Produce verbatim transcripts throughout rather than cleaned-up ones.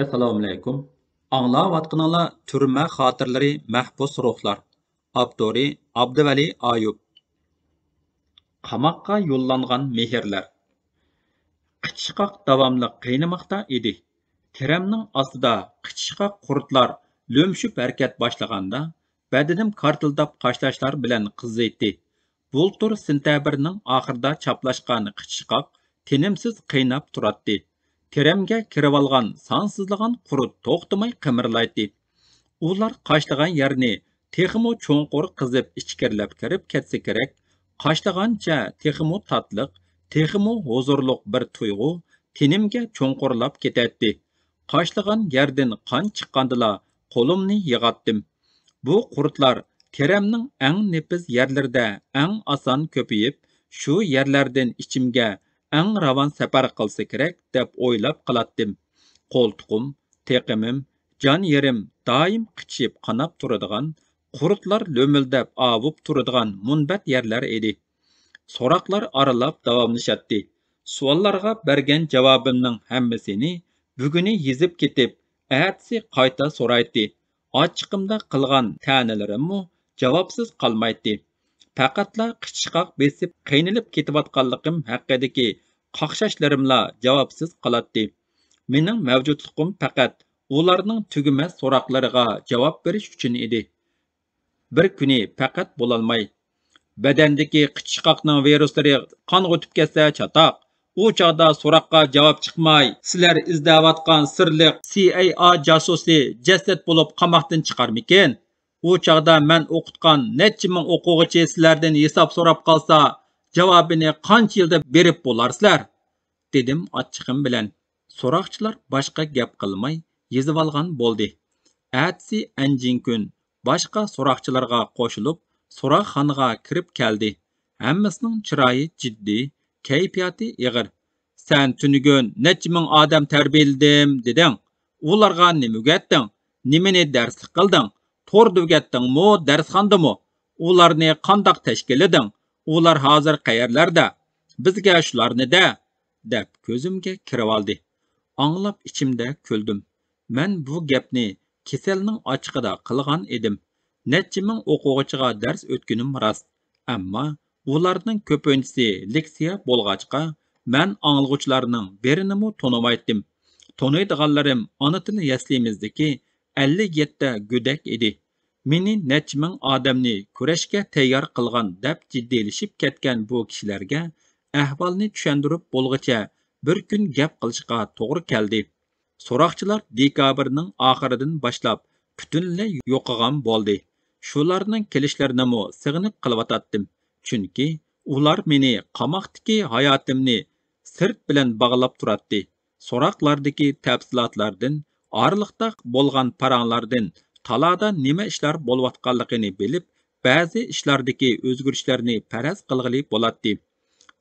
ئەسسالامۇئەلەيكۇم. ئاڭلاۋاتقىنىڭلار تۈرمە خاتىرىلىرى، مەھبۇس روھلار. ئاپتورى ئابدۇۋەلى ئايۇپ. قاماققا يوللانغان مېھىرلەر. قىچىشقاق داۋاملىق قىينىماقتا ئىدى. تېرەمنىڭ ئاستىدا قىچىشقاق قۇرتلار لۆمشۈپ ھەرىكەت باشلىغاندا، بەدىنىم كارتىلداپ قاشلاشلار بىلەن قىزىيتتى. بۇلتۇر سېنتەبىرنىڭ ئاخىرىدا چاپلاشقان قىچىشقاق تىنىمسىز قىيناپ تۇراتتى. تېرەمگە كىرىۋالغان سانسىزلىغان قۇرت توختىماي قىمىرلايتتى. ئۇلار قاشلىغان يەرنى تېخىمۇ چوڭقۇر قېزىپ ئىچكىرىلەپ كىرىپ كەتسە كېرەك، قاشلىغانچە تېخىمۇ تاتلىق، تېخىمۇ ھۇزۇرلۇق بىر تۇيغۇ تېنىمگە چوڭقۇرلاپ كېتەتتى. قاشلىغان يەردىن قان چىققاندىلا قولۇمنى يىغاتتىم. بۇ قۇرتلار تېرەمنىڭ ئەڭ نېپىز يەرلىرىدە ئەڭ ئاسان كۆپىيىپ، شۇ يەرلەردىن ئىچىمگە ئەڭ راۋان سەپەر قىلسا كېرەك دەپ ئويلاپ قالاتتىم. قولتۇقۇم، تېقىمىم، جان يېرىم دائىم قىچىشىپ قاناپ تۇرىدىغان، قۇرتلار لۆمۈلدەپ ئاۋۇپ تۇرىدىغان مۇنبەت يەرلەر ئىدى. سوراقلار ئارىلاپ داۋاملىشاتتى. سوئاللارغا بەرگەن جاۋابىمنىڭ ھەممىسىنى بۈگۈنى يېزىپ كېتىپ، ئەتىسى قايتا سورايتتى. ئاچچىقىمدا قىلغان تەنىلىرىممۇ جاۋابسىز قالمايتتى. پەقەتلا قىچىشقاق بېسىپ قىينىلىپ كېتىۋاتقانلىقىم ھەققىدىكى قاقشاشلىرىملا جاۋابسىز قالاتتى. مېنىڭ مەۋجۇتلۇقۇم پەقەت ئۇلارنىڭ تۈگىمەس سوراقلىرىغا جاۋاب بېرىش ئۈچۈن ئىدى. بىر كۈنى پەقەت بولالماي، بەدەندىكى قىچىشقاقنىڭ ۋىرۇسلىرى قانغا ئۆتۈپ كەتسە چاتاق. ئۇ چاغدا سوراققا جاۋاب چىقماي، سىلەر ئىزدەۋاتقان سىرلىق سى ئاي ئا جاسۇسى جەسەت بولۇپ قاماقتىن چىقارمىكىن؟ ئۇ چاغدا مەن ئوقۇتقان نەچچە مىڭ ئوقۇغۇچى سىلەردىن ھېساب سوراپ قالسا، جاۋابىنى قانچە يىلدا بېرىپ بولارسىلەر؟ دېدىم ئاچچىقىم بىلەن. سوراقچىلار باشقا گەپ قىلماي يېزىۋالغان بولدى. ئەتىسى ئەنجىڭكۈن باشقا سوراقچىلارغا قوشۇلۇپ، سوراقخانىغا كىرىپ كەلدى. ھەممىسىنىڭ چىرايى جىددىي، كەيپىياتى ئېغىر. سەن تۈنۈگۈن نەچچە مىڭ ئادەم تەربىيەلىدىم دېدىڭ. ئۇلارغا نېمە ئۆگەتتىڭ؟ نېمىنى دەرسلىك قىلدىڭ؟ توردا ئۆگەتتىڭمۇ، دەرسخانىدىمۇ؟ ئۇلارنى قانداق تەشكىللىدىڭ؟ ئۇلار ھازىر قەيەرلەردە؟ بىزگە شۇلارنى دە! دەپ كۆزۈمگە كىرىۋالدى. ئاڭلاپ ئىچىمدە كۈلدۈم. مەن بۇ گەپنى كېسەلنىڭ ئاچچىقىدا قىلغان ئىدىم. نەچچە مىڭ ئوقۇغۇچىغا دەرس ئۆتكىنىم راست. ئەمما ئۇلارنىڭ كۆپىنچىسى لېكسىيە بولغاچقا، مەن ئاڭلىغۇچىلارنىڭ بىرىنىمۇ تونۇمايتتىم. تونۇيدىغانلىرىم ئانا تىل يەسلىمىزدىكى ئەللىك يەتتە گۆدەك ئىدى. مېنى نەچچە مىڭ ئادەمنى كۈرەشكە تەييار قىلغان دەپ جىددىيلىشىپ كەتكەن بۇ كىشىلەرگە ئەھۋالنى چۈشەندۈرۈپ بولغۇچە بىر كۈن گەپ قىلىشقا توغرا كەلدى. سوراقچىلار دېكابىرنىڭ ئاخىرىدىن باشلاپ پۈتۈنلەي يوقىغان بولدى. شۇلارنىڭ كېلىشلىرىنىمۇ سېغىنىپ قېلىۋاتاتتىم. چۈنكى ئۇلار مېنى قاماقتىكى ھاياتىمنى سىرت بىلەن باغلاپ تۇراتتى. سوراقلاردىكى تەپسىلاتلاردىن، ئارىلىقتا بولغان پاراڭلاردىن، تالادا نېمە ئىشلار بولۇۋاتقانلىقىنى بىلىپ، بەزى ئىشلاردىكى ئۆزگىرىشلەرنى پەرەز قىلغىلى بولاتتى.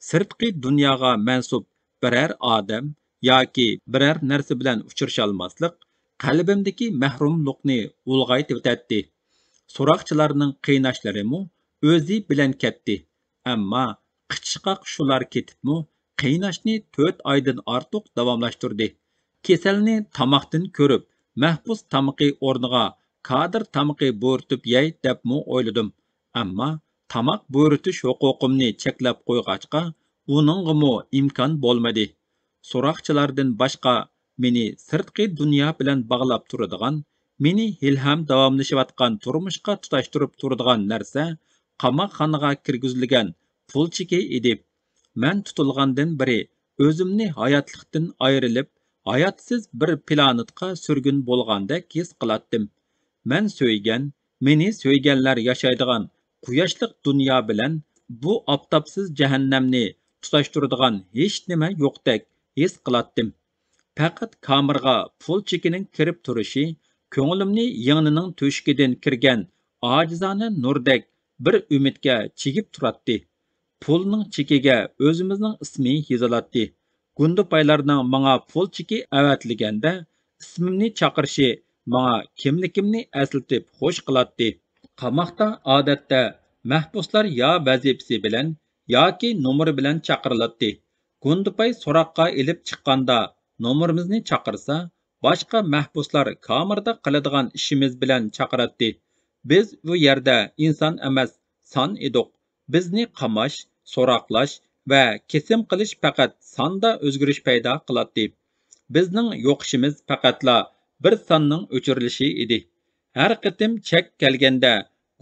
سىرتقى دۇنياغا مەنسۇپ بىرەر ئادەم ياكى بىرەر نەرسە بىلەن ئۇچرىشالماسلىق قەلبىمدىكى مەھرۇملۇقنى ئۇلغايتىۋېتەتتى. سوراقچىلارنىڭ قىيناشلىرىمۇ ئۆزى بىلەن كەتتى. ئەمما قىچىشقاق شۇلار كېتىپمۇ قىيناشنى تۆت ئايدىن ئارتۇق داۋاملاشتۇردى. كېسەلنى تاماقتىن كۆرۈپ، مەھبۇس تامىقى ئورنىغا كادىر تامىقى بۇيرۇتۇپ يەي دەپمۇ ئويلىدىم. ئەمما تاماق بۇيرۇتۇش ھوقۇقۇمنى چەكلەپ قويغاچقا، ئۇنىڭغىمۇ ئىمكان بولمىدى. سوراقچىلاردىن باشقا مېنى سىرتقى دۇنيا بىلەن باغلاپ تۇرىدىغان، مېنى ھېلىھەم داۋاملىشىۋاتقان تۇرمۇشقا تۇتاشتۇرۇپ تۇرىدىغان نەرسە قاماقخانىغا كىرگۈزۈلگەن پۇل چېكى ئىدى. مەن تۇتۇلغاندىن بېرى ئۆزۈمنى ھاياتلىقتىن ئايرىلىپ، ھاياتسىز بىر پلانېتقا سۈرگۈن بولغاندەك ھېس قىلاتتىم. مەن سۆيگەن، مېنى سۆيگەنلەر ياشايدىغان قۇياشلىق دۇنيا بىلەن بۇ ئاپتاپسىز جەھەننەمنى تۇتاشتۇرىدىغان ھېچنېمە يوقتەك ھېس قىلاتتىم. پەقەت كامېرغا پۇل چېكىنىڭ كىرىپ تۇرۇشى كۆڭلۈمنى يىڭنىنىڭ تۆشۈكىدىن كىرگەن ئاجىزانە نۇردەك بىر ئۈمىدكە چىگىپ تۇراتتى. پۇلنىڭ چېكىگە ئۆزىمىزنىڭ ئىسمى يېزىلاتتى. گۇندىپايلارنىڭ ماڭا پۇل چېكى ئەۋەتىلگەندە، ئىسمىمنى چاقىرىشى ماڭا كىملىكىمنى ئەسلىتىپ خوش قىلاتتى. قاماقتا ئادەتتە مەھبۇسلار يا ۋەزىپىسى بىلەن ياكى نومۇرى بىلەن چاقىرىلاتتى. گۇندىپاي سوراققا ئېلىپ چىققاندا نومۇرىمىزنى چاقىرسا، باشقا مەھبۇسلار كامېردا قىلىدىغان ئىشىمىز بىلەن چاقىراتتى. بىز ئۇ يەردە ئىنسان ئەمەس، سان ئىدۇق. بىزنى قاماش، سوراقلاش ۋە كېسىم قىلىش پەقەت ساندا ئۆزگىرىش پەيدا قىلاتتى. بىزنىڭ يوقىشىمىز پەقەتلا بىر ساننىڭ ئۆچۈرۈلۈشى ئىدى. ھەر قېتىم چەك كەلگەندە،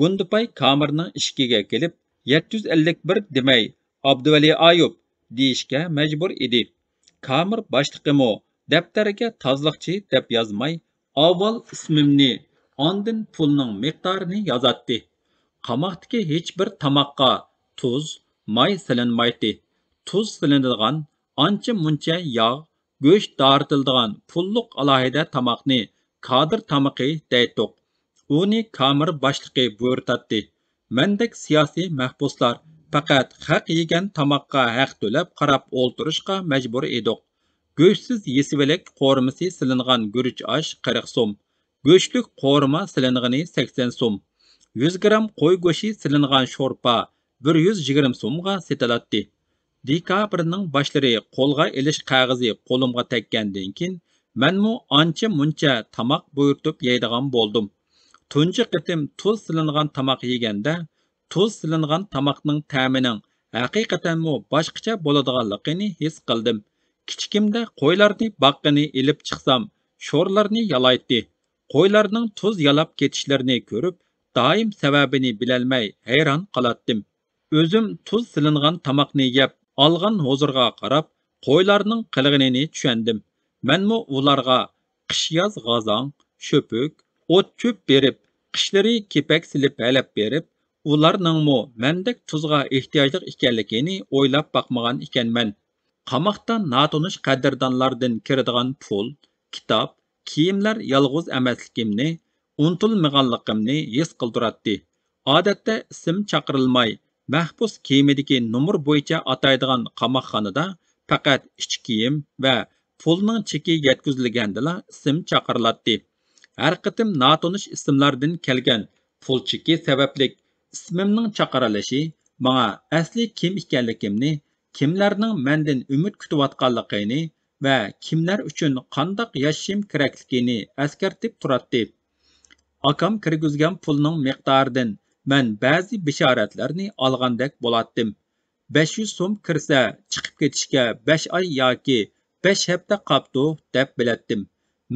گۇندىپاي كامېرنىڭ ئىشىكىگە كېلىپ، «يەتتە يۈز ئەللىك بىر دېمەي، ئابدۇۋەلى ئايۇپ» دېيىشكە مەجبۇر ئىدى. كامېر باشلىقىمۇ دەپتەرگە تازىلىقچى دەپ يازماي، ئاۋۋال ئىسمىمنى، ئاندىن پۇلنىڭ مىقدارىنى يازاتتى. قاماقتىكى ھېچبىر تاماققا تۇز، ماي سېلىنمايتتى. تۇز سېلىنىدىغان، ئانچە-مۇنچە ياغ، گۆش دارىتىلىدىغان پۇللۇق ئالاھىدە تاماقنى كادىر تامىقى دەيتتۇق. ئۇنى كامېر باشلىقى بۇيرۇتاتتى. مەندەك سىياسىي مەھبۇسلار پەقەت خەق يېگەن تاماققا ھەق تۆلەپ قاراپ ئولتۇرۇشقا مەجبۇر ئىدۇق. گۆشسىز يېسىۋېلىك قورۇمىسى سېلىنغان گۈرۈچ ئاش قىرىق سوم، گۆشلۈك قورۇما سېلىنغىنى سەكسەن سوم، يۈز گرام قوي گۆشى سېلىنغان شورپا بىر يۈز يىگىرمە سومغا سېتىلاتتى. دېكابىرنىڭ باشلىرى قولغا ئېلىش قەغىزى قولۇمغا تەگكەندىن كېيىن، مەنمۇ ئانچە-مۇنچە تاماق بۇيرۇتۇپ يەيدىغان بولدۇم. تۇنجى قېتىم تۇز سېلىنغان تاماق يېگەندە، تۇز سېلىنغان تاماقنىڭ تەمىنىڭ ھەقىقەتەنمۇ باشقىچە بولىدىغانلىقىنى ھېس قىلدىم. كىچىكىمدە قويلارنى باققىنى ئېلىپ چىقسام، شورلارنى يالايتتى. قويلارنىڭ تۇز يالاپ كېتىشلىرىنى كۆرۈپ، دائىم سەۋەبىنى بىلەلمەي ھەيران قالاتتىم. ئۆزۈم تۇز سېلىنغان تاماقنى يەپ، ئالغان ھۇزۇرغا قاراپ، قويلارنىڭ قىلغىنىنى چۈشەندىم. مەنمۇ ئۇلارغا قىش-ياز غازاڭ، شۆپۈك، ئوت-چۆپ بېرىپ، قىشلىرى كېپەك سېلىپ ھەلەپ بېرىپ، ئۇلارنىڭمۇ مەندەك تۇزغا ئېھتىياجلىق ئىكەنلىكىنى ئويلاپ باقمىغان ئىكەنمەن. قاماقتا ناتونۇش قەدىردانلاردىن كىرىدىغان پۇل، كىتاب، كىيىملەر يالغۇز ئەمەسلىكىمنى، ئۇنتۇلمىغانلىقىمنى ھېس قىلدۇراتتى. ئادەتتە ئىسىم چاقىرىلماي، مەھبۇس كىيىمىدىكى نومۇر بويىچە ئاتايدىغان قاماقخانىدا پەقەت ئىچ كىيىم ۋە پۇلنىڭ چېكى يەتكۈزۈلگەندىلا ئىسىم چاقىرىلاتتى. ھەر قېتىم ناتونۇش ئىسىملاردىن كەلگەن پۇل چېكى سەۋەبلىك ئىسمىمنىڭ چاقىرىلىشى ماڭا ئەسلى كىم ئىكەنلىكىمنى، كىملەرنىڭ مەندىن ئۈمىد كۈتۈۋاتقانلىقىنى ۋە كىملەر ئۈچۈن قانداق ياشىشىم كېرەكلىكىنى ئەسكەرتىپ تۇراتتى. ئاكام كىرگۈزگەن پۇلنىڭ مىقدارىدىن مەن بەزى بېشارەتلەرنى ئالغاندەك بولاتتىم. بەش يۈز سوم كىرسە، چىقىپ كېتىشكە بەش ئاي ياكى بەش ھەپتە قاپتۇ، دەپ بىلەتتىم.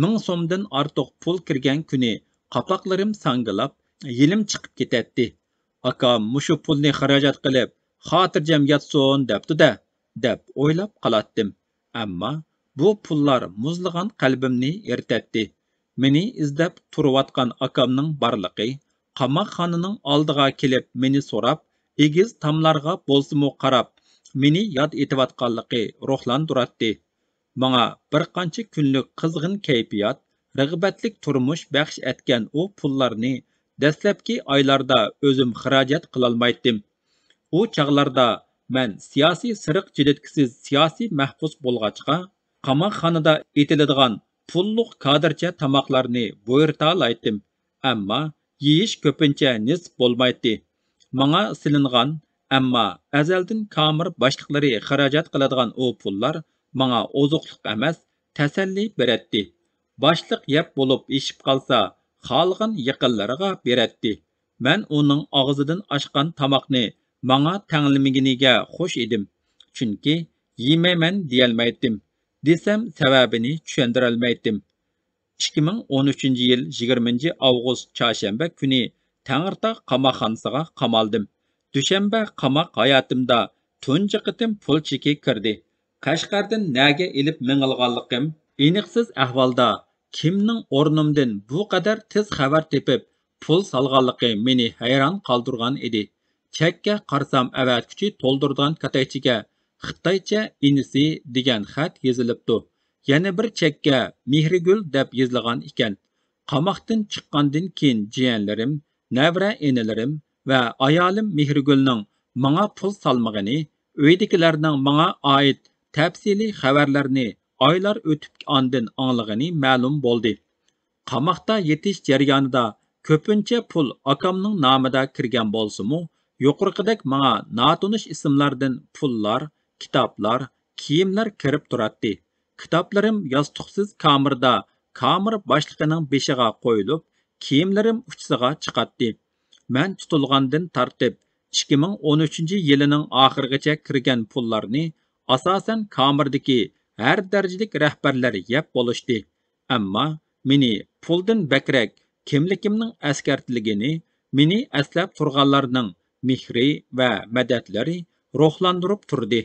مىڭ سومدىن ئارتۇق پۇل كىرگەن كۈنى قاپاقلىرىم ساڭگىلاپ، يېلىم چىقىپ كېتەتتى. «ئاكام مۇشۇ پۇلنى خىراجەت قىلىپ، خاتىرجەم ياتسۇن دەپتۇ-دە» دەپ ئويلاپ قالاتتىم. ئەمما بۇ پۇللار مۇزلىغان قەلبىمنى ئېرىتەتتى. مېنى ئىزدەپ تۇرۇۋاتقان ئاكامنىڭ بارلىقى، قاماقخانىنىڭ ئالدىغا كېلىپ مېنى سوراپ، ئېگىز تاملارغا بولسىمۇ قاراپ، مېنى ياد ئېتىۋاتقانلىقى روھلاندۇراتتى. ماڭا بىر قانچە كۈنلۈك قىزغىن كەيپىيات، رىغبەتلىك تۇرمۇش بەخش ئەتكەن ئۇ پۇللارنى دەسلەپكى ئايلاردا ئۆزۈم خىراجەت قىلالمايتتىم. ئۇ چاغلاردا مەن سىياسىي سېرىق جىلىتكىسىز سىياسىي مەھبۇس بولغاچقا، قاماقخانىدا ئېتىلىدىغان پۇللۇق كادىرچە تاماقلارنى بۇيرۇتالايتتىم، ئەمما يېيىش كۆپىنچە نېسىپ بولمايتتى. ماڭا سېلىنغان، ئەمما ئەزەلدىن كامېر باشلىقلىرى خىراجەت قىلىدىغان ئۇ پۇللار ماڭا ئوزۇقلۇق ئەمەس، تەسەللى بېرەتتى. باشلىق يەپ بولۇپ ئېشىپ قالسا، خالىغان يېقىنلىرىغا بېرەتتى. مەن ئۇنىڭ ئاغزىدىن ئاشقان تاماقنى ماڭا تەڭلىمىگىنىگە خوش ئىدىم، چۈنكى يېمەيمەن دېيەلمەيتتىم، دېسەم سەۋەبىنى چۈشەندۈرەلمەيتتىم. ئىككى مىڭ ئون ئۈچىنچى يىل يىگىرمىنچى ئاۋغۇست چارشەنبە كۈنى تەڭرىتاغ قاماقخانىسىغا قامالدىم. دۈشەنبە قاماق ھاياتىمدا تۇنجى قېتىم پۇل چېكى كىردى. قەشقەردىن نەگە ئېلىپ مېڭىلغانلىقىم ئېنىقسىز ئەھۋالدا، كىمنىڭ ئورنۇمدىن بۇ قەدەر تېز خەۋەر تېپىپ، پۇل سالغانلىقى مېنى ھەيران قالدۇرغان ئىدى. چەككە قارىسام، ئەۋەتكۈچى تولدۇرىدىغان كاتەكچىگە «خىتايچە ئىنىسى» دېگەن خەت يېزىلىپتۇ. يەنە بىر چەككە «مېھرىگۈل» دەپ يېزىلغان ئىكەن. قاماقتىن چىققاندىن كېيىن جىيەنلىرىم، نەۋرە ئىنىلىرىم ۋە ئايالىم مېھرىگۈلنىڭ ماڭا پۇل سالمىغىنى، ئۆيدىكىلەرنىڭ ماڭا ئائىت تەپسىلىي خەۋەرلەرنى ئايلار ئۆتۈپ ئاندىن ئاڭلىغىنى مەلۇم بولدى. قاماقتا يېتىش جەريانىدا كۆپىنچە پۇل ئاكامنىڭ نامىدا كىرگەن بولسىمۇ، يۇقىرىقىدەك ماڭا ناتونۇش ئىسىملاردىن پۇللار، كىتابلار، كىيىملەر كىرىپ تۇراتتى. كىتابلىرىم ياستۇقسىز كامېردا كامېر باشلىقىنىڭ بېشىغا قويۇلۇپ، كىيىملىرىم ئۇچىسىغا چىقاتتى. مەن تۇتۇلغاندىن تارتىپ، ئىككى مىڭ ئون ئۈچىنچى يىلىنىڭ ئاخىرىغىچە كىرگەن پۇللارنى ئاساسەن كامېردىكى ھەر دەرىجىلىك رەھبەرلەر يەپ بولۇشتى. ئەمما مېنى پۇلدىن بەكرەك كىملىكىمنىڭ ئەسكەرتىلگىنى، مېنى ئەسلەپ تۇرغانلارنىڭ مېھرى ۋە مەدەتلىرى روھلاندۇرۇپ تۇردى.